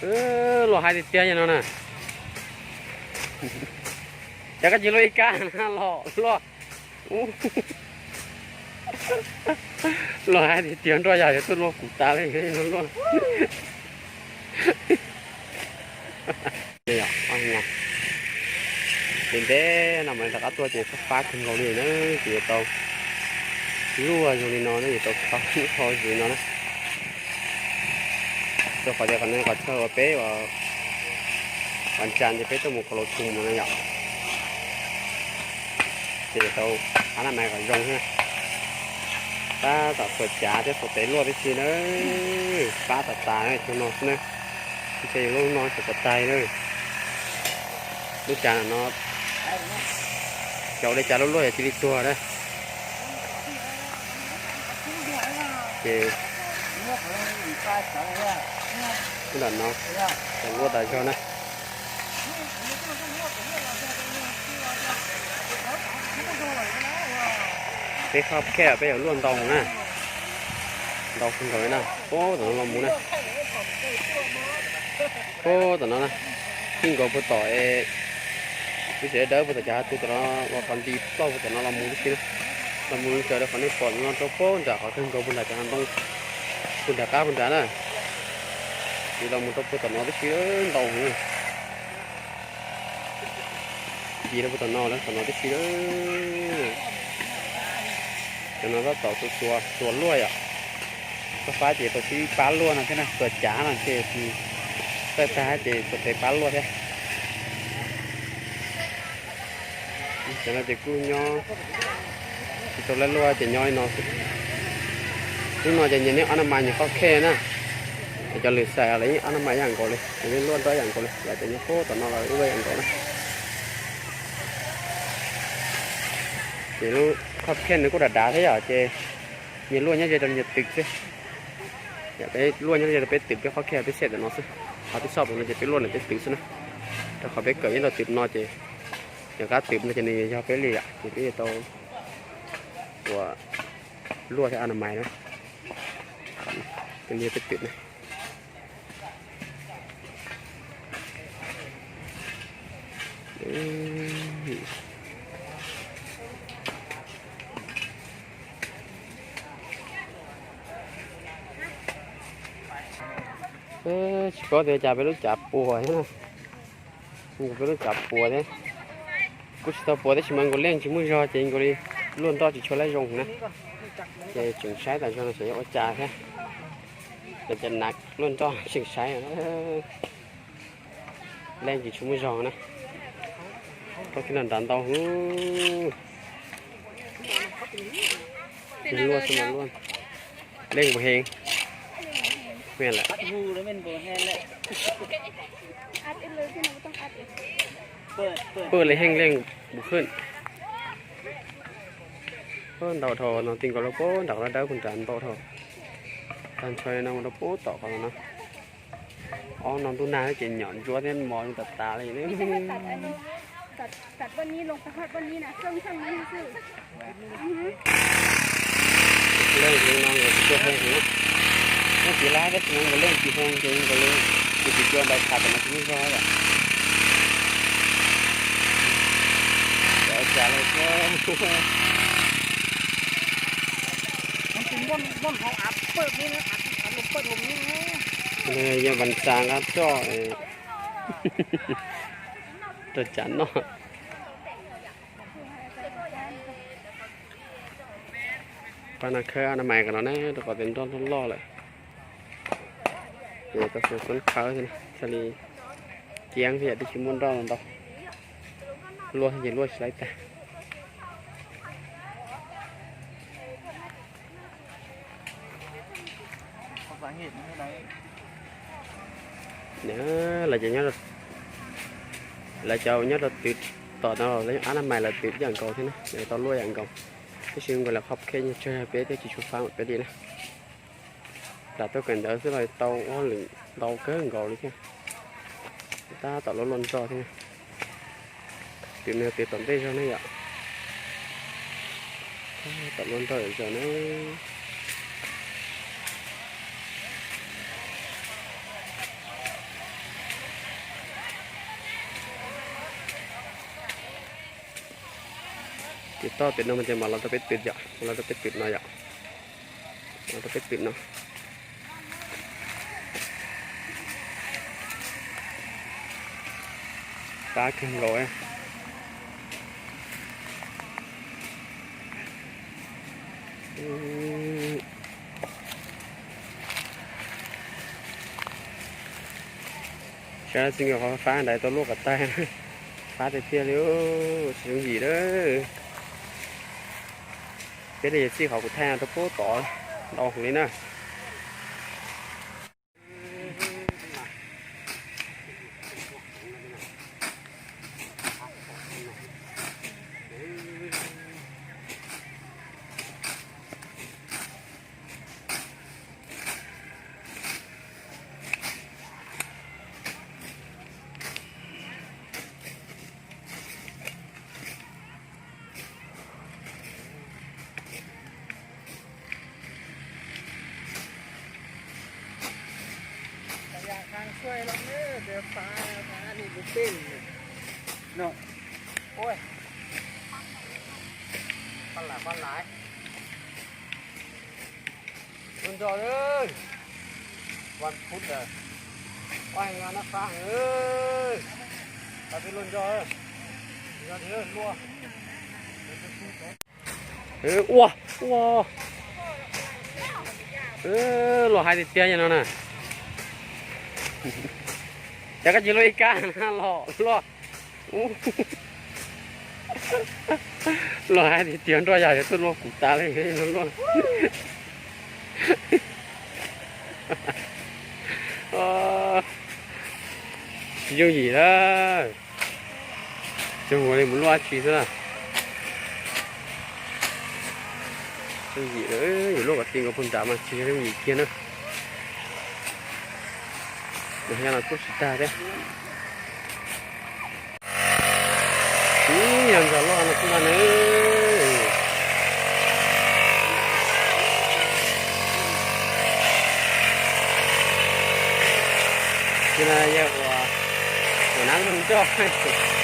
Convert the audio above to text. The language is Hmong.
Luaj heev tiag tiag no na. Cas koj tsis luaj ib kab na los luaj. Luaj heev tiag tiag, nroj yog yuav tuaj luaj kuv tas li no luaj. Ntev ntev no mas rov qab tuaj ces fab fab kawg nkaus li na, ces yuav tau luaj zoo li no na, yuav tau kho ib qho zoo li no na. Rau qhov tias qhov no qhov chaw uas peb uas ntsa ces peb tuaj mus kaus laus tshum mus na yom. Ces yuav tau qab na mas kom zoo thiab. Tab tom xuas cav thiab xuas tes luaj tib si na, fab tas tas cov no xwb na. Ntshe yuav luaj no tsis pom taig na. Lub cav no cov ua li cas luaj luaj yog cia li tuag na. Ces ntawm no ces luaj tas zog na. Peb qhov khej peb yuav luaj ntau na, ntau kawg nkaus li na, puag tom no los mus na. Puag tom no na, txij nkaus puag tom es lub tsev dawb puag tom cov hav tw tom no los qhov nti plaub puag tom no los mus tib si na. Los mus sawv rau qhov nej pom no rau puag nram qhov kawg nkaus puag nram cov hav ntoo, puag nram qab puag nrad na. Ces los mus rau puag tom no tib si, ntau heev. Nti rau puag tom no, tom no tib si. Cov no tab tom xuas luaj yom. Fab fab ces tau sib pab luaj no thiab na, xuas cav no ces tsis txawj tag ces xuas tes pab luaj thiab. Cov no ces kuj nyob tsis tau laj luaj ces nyob li no xwb. Hnub no ces nyias niaj ob na mas nyias qhov khej na. Ces cov lwm xais los yeej ob na mas ib yam nkaus li, ces yeej luaj nroj ib yam nkaus li, los ces nyob puag tom no los luaj ib yam nkaus na. Ces lub qhov khej nws kuj dav dav thiab yom, ces nyias luaj nyob ze rau nyias twm xwb. Yog peb luaj nyob ze rau peb twm, peb qhov khej peb xej tom no xwb. Qhov peb xoj tom no ces peb luaj ntawm peb twm xwb na. Rau qhov peb kawm nyob rau twm no ces yog qab twm no ces nws yog peb li yom, ces peb yuav tau ua luaj thiab a na mais na. Peb twm na. Tsis paub tias cas peb lub cav puas thiab na. Peb lub cav puas thiab. Kuj tsis tau puas tab sis mas nkaus leej tsis muaj zog ces nkaus li luaj nroj tsis tshua laib zoo na. Ces tseem saib tas zog no xyov yuav ua cas thiab. Ces cas nav luaj nroj tseem saib. Leej tsis tshua muaj zog na. Rau kiag no nrad ntau hwv. Luaj xwb mas luaj. Leej puas heev? Pw li heej leej puas khwj. Ntau dhau no, tij nkaus lub puag nram qhov dawb puag nrad ntau dhau. Tag ntshe no mus rau puag tom qhov no. Ob no ntuj nag ces nyom ntsuab thiab mos tas tas li. Leej no nkawd tsis tshua heev heev, leej tsis lab tab sis mas nkawd leej tsis heev ces nkawd li tsis tsis cua ntais tham tam no tsis muaj zog yom. Cov cas lawm thiab. Yog vas txas nqa roj rau tsav noj. Pab no khawb a na mais ko no na rau qhov tias nroj loj loj lawm. Ces tau xov xov khawb thiab, thiaj li ceeb thiab yam twb tsis muaj nroj ntau. Luaj ces luaj tsis laib tag. Lawv cov nyob rau twg tom no lawv a na mais lawv twb yam nkaus thiab na, lawv tau luaj yam nkaus. Tab sis nkaus lawv qhov khej nyob tsawg peb thiaj tsis tshua fab mam peb li na. Lam tuaj kawm ntawv xwb los tau ob lwm ntau kawg nkaus li thiab. Tab tom luaj luaj nroj thiab. Twm no twm tom ntej zog ne yom. Tab tom luaj nroj zom zaws na. Toj pem no mas ces mam los rau peb pwm yom, mam los rau peb pwm no yom. Los rau peb pwm no. Qab kawg nkaus. Saib txij nkawm qhov fab ntawd tau luaj kom tag, fab tiag tiag li, tsis yooj yim lawm. Peb li txij qhov kuv thaij rau pub tod ntau heev li na. Pab lam pab lam. Luaj ntog, vas phuv lawm, pab heev no fab heev, pab peb luaj ntog, luaj. Ua, ua, los hais tiag tiag no na. Cas koj tsis luaj ib kab na los luaj. Los hais tiag tiag nroj yog yuav tuaj luaj kuv tas li luaj. Tsis yooj yim lawm. Tsis ua li mus luaj dab tsi xwb na. Yooj yim lawm, yuav luaj kom ti nkaus puag nrad mas tsis yooj yim kiag na. Nyob no kuj tsis tag thiab. Ib yog ntog loj no kuj no na. Ces no yog ua, ua nab luaj ntog.